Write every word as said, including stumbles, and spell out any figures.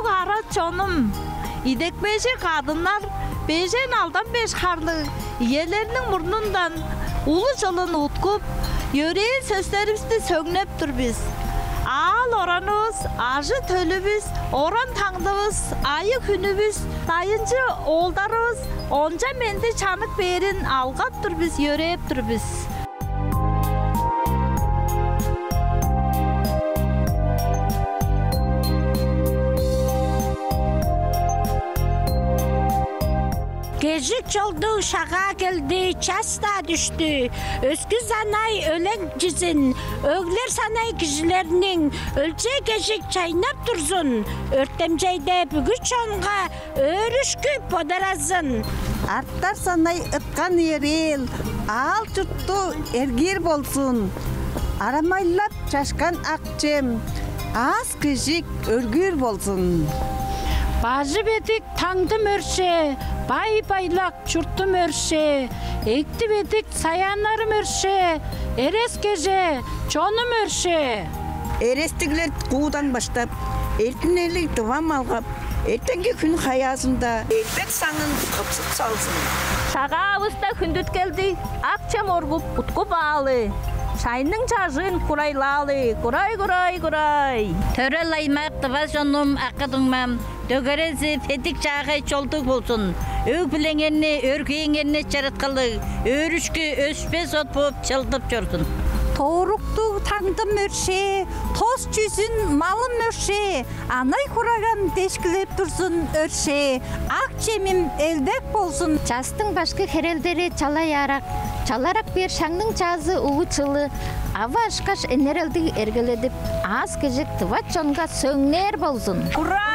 Ара чонум, идепкейжи кадыннар, бежен алдан беш харлыг иелериниң мурнундан улу чылын уткуп, йөрээл сөстеривисти сөңнеп тур бис. Аал-оранывыс, ажы-төлүвүс, оран-таңдывыс, айы-хүнүвүс, дайынчы оолдарывыс, онча-менди чанып кээрин алгап тур бис, йөрээп тур бис. Кежик чолдуг Шагаа келди, час-даа дүштү. Өскүс анай өлегчизин, өглер санай кижилерниң, өлчей кежик чайнап турзун. Өртемчейде бүгү чонга өөрүшкү бодаразын. Арттар санай ыткан йөрээл, аал-чуртту эргир болзун. Арамайлап чашкан ак чем, аас-кежик өргүүр болзун. Бажы бедик таңдым өршээ, бай-байлак чуртум өршээ, экти бедик саяаннарым өршээ, эрес-кежээ чонум өршээ. Эрестиглер куудан баштап, эртинелиг дывам алгап, эртенги хүн хаяазында элбек саңын кыпсып салзын. Шагаавыста хүндүткелди ак чем оргуп, уткуп аалы, шайның чажыын курайлаалы, курай, курай, курай. Төрел аймак тыва чонум, акы-дуңмам, дөгерези бедик чаагай чолдуг болзун. Өг-бүлеңерни, өргээңерни чырыткылыг, өөрүшкү өшпес от бооп чылдып чорзун. Тооруктуг таңдым өршээ, тос чүзүн малым өршээ, анай-хураган дешкилеп турзун өршээ, ак чемим элдек болзун. Частың башкы херелдери чалай-арак, чаларак бээр шаңның чаазы уву-чылы, ава ышкаш энерелдиг эргеледип, аас-кежик тыва чонга сөңнээр болзун. Ура!